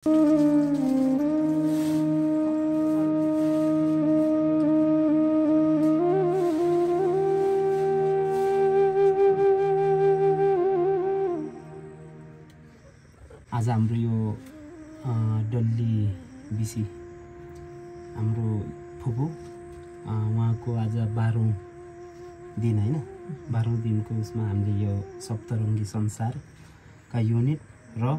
आज हाम्रो यो डल्ली बिसी हाम्रो फुपू उहाँको आज 12औं दिन हैन 12औं दिनको उसमा हामीले यो सप्तरङ्गी संसारका युनिट र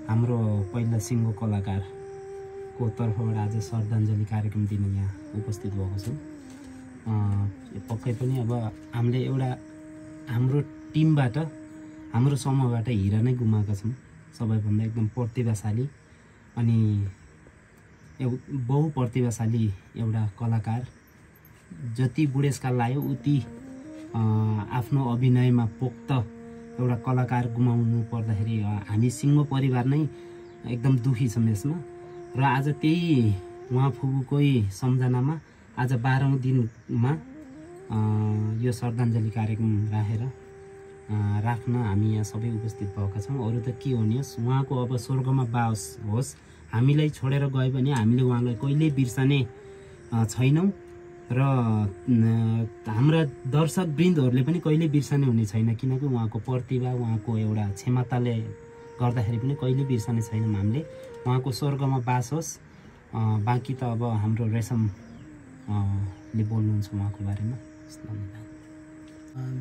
हाम्रो पहिला सिङ्गो कलाकारको तर्फबाट आज श्रद्धाञ्जली कार्यक्रम दिन यहाँ उपस्थित भएको छौँ। पक्कै पनि अब हामीले एउटा हाम्रो टिमबाट हाम्रो समूहबाट हिरा नै गुमाएका छौँ। सबैभन्दा एकदम प्रतिभाशाली अनि बहुप्रतिभाशाली एउटा कलाकार, जति बुढेसकाल लाग्यो उति आफ्नो अभिनयमा पोख्त एउटा कलाकार गुमाउनु पर्दाखेरि हामी सिङ्गो परिवार नै एकदम दुखी छौँ यसमा। र आज त्यही उहाँ फुपूकै सम्झनामा आज 12औं दिनमा यो श्रद्धाञ्जली कार्यक्रम राख्न हामी यहाँ सबै उपस्थित भएका छौँ। अरू त के हुने होस्, उहाँको अब स्वर्गमा बास होस्। हामीलाई छोडेर गयो भने हामीले उहाँलाई कहिल्यै बिर्सने छैनौँ र हाम्रा दर्शकवृन्दहरूले पनि कहिल्यै बिर्सने हुने छैन, किनकि उहाँको प्रतिभा, उहाँको एउटा क्षमताले गर्दाखेरि पनि कहिल्यै बिर्सने छैनौँ हामीले। उहाँको स्वर्गमा बास होस्। बाँकी त अब हाम्रो रेशमले बोल्नुहुन्छ उहाँको बारेमा।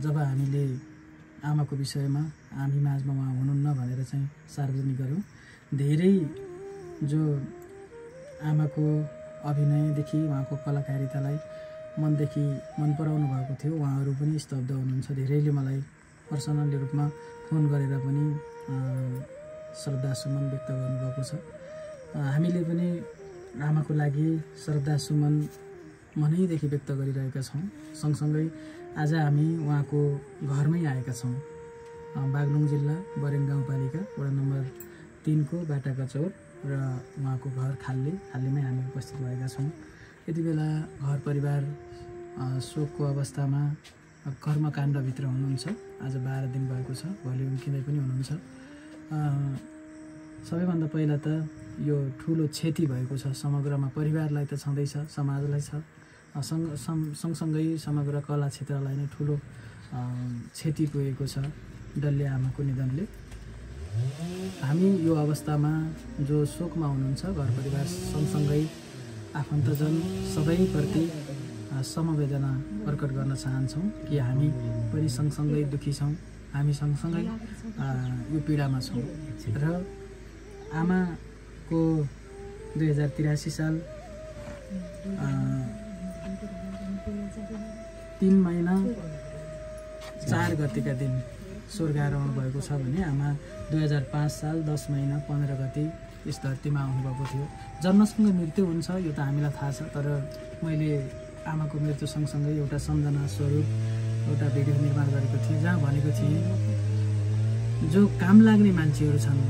जब हामीले आमाको विषयमा हामी माझमा उहाँ हुनुहुन्न भनेर चाहिँ सार्वजनिक गऱ्यौँ, धेरै जो आमाको अभिनयदेखि उहाँको कलाकारितालाई मनदेखि मन पराउनु भएको थियो उहाँहरू पनि स्तब्ध हुनुहुन्छ। धेरैले मलाई पर्सनली रूपमा फोन गरेर पनि श्रद्धासुमन व्यक्त गर्नुभएको छ। हामीले पनि आमाको लागि श्रद्धासुमन मनैदेखि व्यक्त गरिरहेका छौँ। सँगसँगै आज हामी उहाँको घरमै आएका छौँ। बागलुङ जिल्ला बरेङ गाउँपालिका वडा नम्बर 3 को बाटाकचौर र उहाँको घर खाल्लीमै हामी उपस्थित भएका छौँ। यति बेला घर परिवार शोकको अवस्थामा कर्मकाण्डभित्र हुनुहुन्छ। आज 12 दिन भएको छ, भोलि उम्किँदै पनि हुनुहुन्छ। सबैभन्दा पहिला त यो ठुलो क्षति भएको छ समग्रमा, परिवारलाई त छँदैछ, समाजलाई छ, सँगसँगै समग्र कला क्षेत्रलाई नै ठुलो क्षति पुगेको छ डल्ले आमाको निधनले। हामी यो अवस्थामा जो शोकमा हुनुहुन्छ घर परिवार सँगसँगै आफन्तजन सबैप्रति समवेदना प्रकट गर्न चाहन्छौँ कि हामी पनि सँगसँगै दुखी छौँ, हामी सँगसँगै यो पीडामा छौँ। र आमाको 2083 साल 3 महिना 4 गतेका दिन स्वर्गारोहण भएको छ भने आमा 2005 साल 10 महिना 15 गते यस धरतीमा आउनुभएको थियो। जन्मसँगै मृत्यु हुन्छ यो त हामीलाई थाहा छ, तर मैले आमाको मृत्यु सँगसँगै एउटा सम्झना स्वरूप एउटा भिडियो निर्माण गरेको थिएँ, जहाँ भनेको थिएँ जो काम लाग्ने मान्छेहरू छन्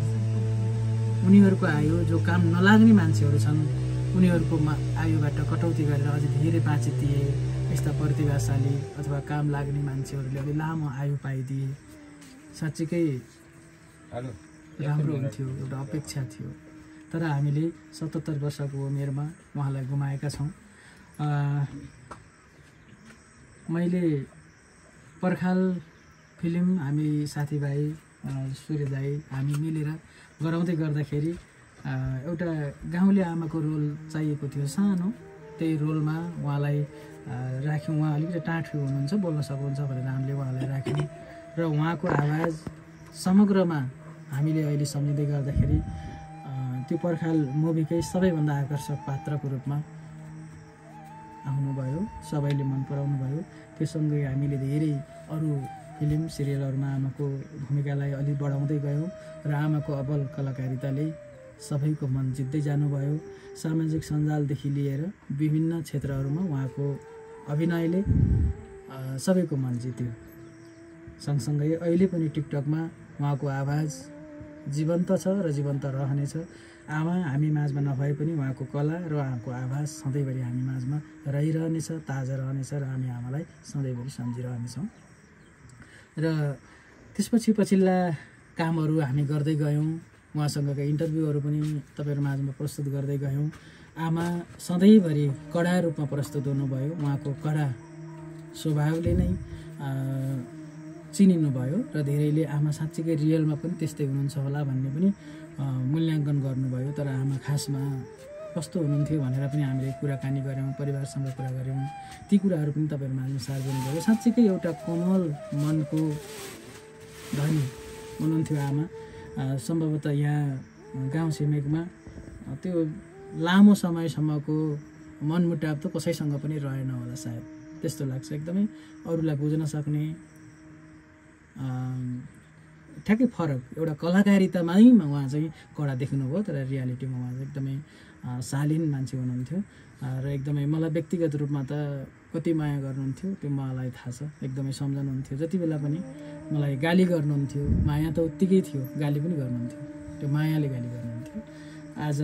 उनीहरूको आयु, जो काम नलाग्ने मान्छेहरू छन् उनीहरूको आयुबाट कटौती गरेर अझै धेरै बाँचिदिए। यस्ता प्रतिभाशाली अथवा काम लाग्ने मान्छेहरूले अलि लामो आयु पाइदिए साँच्चीकै राम्रो हुन्थ्यो, एउटा अपेक्षा थियो। तर हामीले 77 वर्षको उमेरमा उहाँलाई गुमाएका छौँ। मैले पर्खाल फिल्म हामी साथीभाइ सूर्य दाई हामी मिलेर गराउँदै गर्दाखेरि एउटा गाउँले आमाको रोल चाहिएको थियो सानो, त्यही रोलमा उहाँलाई राख्यौँ। उहाँ अलिकति टाँठो हुनुहुन्छ, बोल्न सक्नुहुन्छ भनेर हामीले उहाँलाई राख्यौँ र उहाँको आवाज समग्रमा हामीले अहिले सम्झिँदै गर्दाखेरि त्यो पर्खाल मुभीकै सबैभन्दा आकर्षक पात्रको रूपमा आउनुभयो, सबैले मन पराउनु भयो। त्योसँगै हामीले धेरै अरू फिल्म सिरियलहरूमा आमाको भूमिकालाई अलि बढाउँदै गयौँ र आमाको अब्बल कलाकारिताले सबैको मन जित्दै जानुभयो। सामाजिक सञ्जालदेखि लिएर विभिन्न क्षेत्रहरूमा उहाँको अभिनयले सबैको मन जित्यो। सँगसँगै अहिले पनि टिकटकमा उहाँको आवाज जीवन्त छ र जीवन्त रहनेछ। आमा हामी माझमा नभए पनि उहाँको कला र उहाँको आवाज सधैँभरि हामी माझमा रहिरहनेछ, ताजा रहनेछ र हामी आमालाई सधैँभरि सम्झिरहनेछौँ। र त्यसपछि पछिल्ला कामहरू हामी गर्दै गयौँ। उहाँसँगका इन्टरभ्यूहरू पनि तपाईँहरू माझमा प्रस्तुत गर्दै गयौँ। आमा सधैँभरि कडा रूपमा प्रस्तुत हुनुभयो। उहाँको कडा स्वभावले नै चिनिनुभयो र धेरैले आमा साँच्चीकै रियलमा पनि त्यस्तै हुनुहुन्छ होला भन्ने पनि मूल्याङ्कन गर्नुभयो। तर आमा खासमा कस्तो हुनुहुन्थ्यो भनेर पनि हामीले कुराकानी गऱ्यौँ, परिवारसँग कुरा गऱ्यौँ। ती कुराहरू पनि तपाईँहरू माझमा सार्वजनिक भयो। साँच्चीकै एउटा कोमल मनको धनी हुनुहुन्थ्यो आमा। सम्भवतः यहाँ गाउँ छिमेकमा त्यो लामो समयसम्मको मनमुटाव त कसैसँग पनि रहेन होला सायद, त्यस्तो लाग्छ। एकदमै अरूलाई बुझ्न सक्ने ठ्याक्कै फरक एउटा कलाकारितामै उहाँ चाहिँ कडा देख्नुभयो, तर रियालिटीमा उहाँ चाहिँ एकदमै शालीन मान्छे हुनुहुन्थ्यो र एकदमै मलाई व्यक्तिगत रूपमा त कति माया गर्नुहुन्थ्यो त्यो मलाई थाहा छ। एकदमै सम्झनुहुन्थ्यो, जति बेला पनि मलाई गाली गर्नुहुन्थ्यो। माया त उत्तिकै थियो, गाली पनि गर्नुहुन्थ्यो, त्यो मायाले गाली गर्नुहुन्थ्यो। आज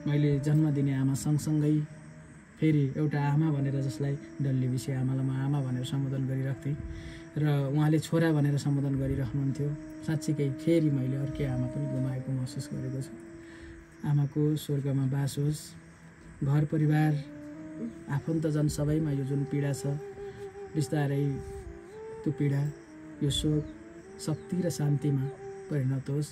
मैले जन्म दिने आमा सँगसँगै फेरि एउटा आमा भनेर जसलाई डल्ले विषय आमालाई म आमा भनेर सम्बोधन गरिराख्थेँ र उहाँले छोरा भनेर सम्बोधन गरिराख्नुहुन्थ्यो। साँच्चीकै फेरि मैले अर्कै आमा पनि गुमाएको महसुस गरेको छु। आमाको स्वर्गमा बास होस्। घर परिवार आफन्तजन सबैमा यो जुन पीडा छ, बिस्तारै त्यो पीडा, यो शोक शक्ति र शान्तिमा परिणत होस्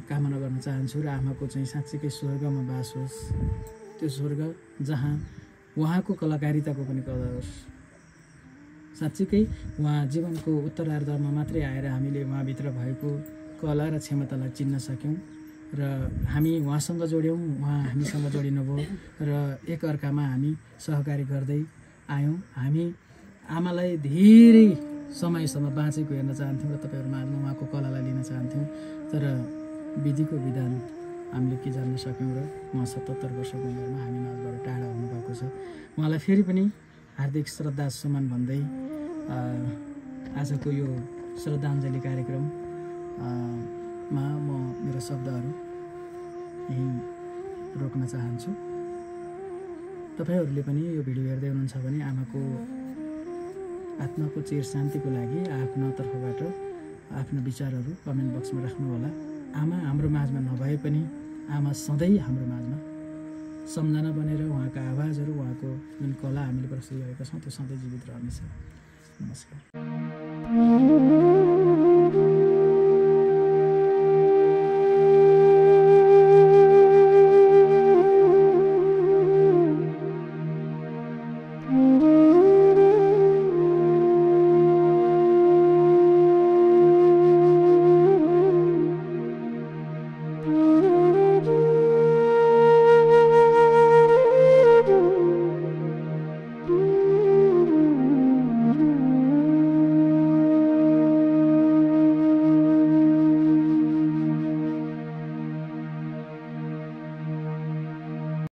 कामना गर्न चाहन्छु। र आमाको चाहिँ साँच्चीकै स्वर्गमा बास होस्, त्यो स्वर्ग जहाँ उहाँको कलाकारिताको पनि कदर होस्। साँच्चीकै उहाँ जीवनको उत्तरार्धमा मात्रै आएर हामीले उहाँभित्र भएको कला र क्षमतालाई चिन्न सक्यौँ र हामी उहाँसँग जोड्यौँ, उहाँ हामीसँग जोडिनुभयो र एकअर्कामा हामी सहकारी गर्दै आयौँ। हामी आमालाई धेरै समयसम्म बाँचेको हेर्न चाहन्थ्यौँ र तपाईँहरू माझमा उहाँको कलालाई लिन चाहन्थ्यौँ। तर विधिको विधान हामीले के जान्न सक्यौँ र उहाँ 77 वर्षको उमेरमा हामी माझबाट टाढा हुनुभएको छ। उहाँलाई फेरि पनि हार्दिक श्रद्धा सुमन भन्दै आजको यो श्रद्धाञ्जली कार्यक्रममा म मेरो शब्दहरू यहीँ रोक्न चाहन्छु। तपाईँहरूले पनि यो भिडियो हेर्दै हुनुहुन्छ भने आमाको आत्माको चिर शान्तिको लागि आफ्नो तर्फबाट आफ्नो विचारहरू कमेन्ट बक्समा राख्नुहोला। आमा हाम्रो माझमा नभए पनि आमा सधैँ हाम्रो माझमा सम्झना बनेर उहाँका आवाजहरू, उहाँको जुन कला हामीले प्रस्तुत गरेका छौँ त्यो सधैँ जीवित रहनेछ। नमस्कार।